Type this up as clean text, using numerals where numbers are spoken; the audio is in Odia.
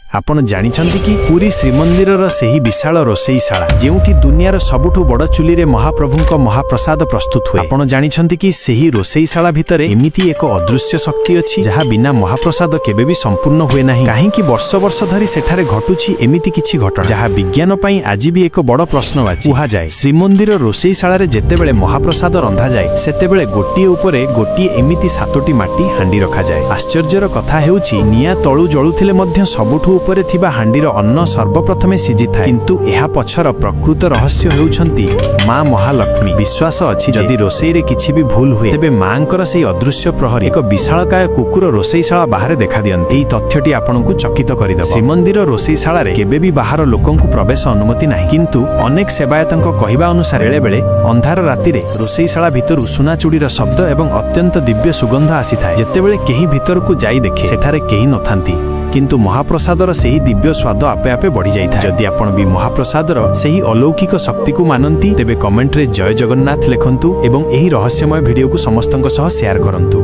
ଆପଣ ଜାଣିଛନ୍ତି କି, ପୁରୀ ଶ୍ରୀମନ୍ଦିରର ସେହି ବିଶାଳ ରୋଷେଇଶାଳା, ଯେଉଁଠି ଦୁନିଆର ସବୁଠୁ ବଡ଼ ଚୁଲିରେ ମହାପ୍ରଭୁଙ୍କ ମହାପ୍ରସାଦ ପ୍ରସ୍ତୁତ ହୁଏ? ଆପଣ ଜାଣିଛନ୍ତି କି, ସେହି ରୋଷେଇଶାଳା ଭିତରେ ଏମିତି ଏକ ଅଦୃଶ୍ୟ ଶକ୍ତି ଅଛି, ଯାହା ବିନା ମହାପ୍ରସାଦ କେବେ ବି ସମ୍ପୂର୍ଣ୍ଣ ହୁଏ ନାହିଁ? କାହିଁକି ବର୍ଷ ବର୍ଷ ଧରି ସେଠାରେ ଘଟୁଛି ଏମିତି କିଛି ଘଟଣା, ଯାହା ବିଜ୍ଞାନ ପାଇଁ ଆଜି ବି ଏକ ବଡ଼ ପ୍ରଶ୍ନବାଚୀ? କୁହାଯାଏ, ଶ୍ରୀମନ୍ଦିର ରୋଷେଇଶାଳାରେ ଯେତେବେଳେ ମହାପ୍ରସାଦ ରନ୍ଧାଯାଏ, ସେତେବେଳେ ଗୋଟିଏ ଉପରେ ଗୋଟିଏ ଏମିତି ସାତୋଟି ମାଟି ହାଣ୍ଡି ରଖାଯାଏ। ଆଶ୍ଚର୍ଯ୍ୟର କଥା ହେଉଛି, ନିଆଁ ତଳୁ ଜଳୁଥିଲେ ମଧ୍ୟ ସବୁଠୁ ଉପରେ ଥିବା ହାଣ୍ଡିର ଅନ୍ନ ସର୍ବପ୍ରଥମେ ସିଝିଥାଏ। କିନ୍ତୁ ଏହା ପଛର ପ୍ରକୃତ ରହସ୍ୟ ହେଉଛନ୍ତି ମା ମହାଲକ୍ଷ୍ମୀ। ବିଶ୍ୱାସ ଅଛି, ଯଦି ରୋଷେଇରେ କିଛି ବି ଭୁଲ ହୁଏ, ତେବେ ମାଙ୍କର ସେଇ ଅଦୃଶ୍ୟ ପ୍ରହରୀ, ଏକ ବିଶାଳକାୟ କୁକୁର, ରୋଷେଇଶାଳା ବାହାରେ ଦେଖା ଦିଅନ୍ତି। ଏହି ତଥ୍ୟଟି ଆପଣଙ୍କୁ ଚକିତ କରିଦେବ। ଶ୍ରୀମନ୍ଦିର ରୋଷେଇଶାଳାରେ କେବେ ବି ବାହାର ଲୋକଙ୍କୁ ପ୍ରବେଶ ଅନୁମତି ନାହିଁ। କିନ୍ତୁ ଅନେକ ସେବାୟତଙ୍କ କହିବା ଅନୁସାରେ, ବେଳେବେଳେ ଅନ୍ଧାର ରାତିରେ ରୋଷେଇଶାଳା ଭିତରୁ ସୁନାଚୁଡ଼ିର ଶବ୍ଦ ଏବଂ ଅତ୍ୟନ୍ତ ଦିବ୍ୟ ସୁଗନ୍ଧ ଆସିଥାଏ। ଯେତେବେଳେ କେହି ଭିତରକୁ ଯାଇ ଦେଖେ, ସେଠାରେ କେହି ନଥାନ୍ତି, କିନ୍ତୁ ମହାପ୍ରସାଦର ସେହି ଦିବ୍ୟ ସ୍ୱାଦ ଆପେ ଆପେ ବଢ଼ିଯାଇଥାଏ। ଯଦି ଆପଣ ବି ମହାପ୍ରସାଦର ସେହି ଅଲୌକିକ ଶକ୍ତିକୁ ମାନନ୍ତି, ତେବେ କମେଣ୍ଟରେ ଜୟ ଜଗନ୍ନାଥ ଲେଖନ୍ତୁ ଏବଂ ଏହି ରହସ୍ୟମୟ ଭିଡ଼ିଓକୁ ସମସ୍ତଙ୍କ ସହ ସେୟାର କରନ୍ତୁ।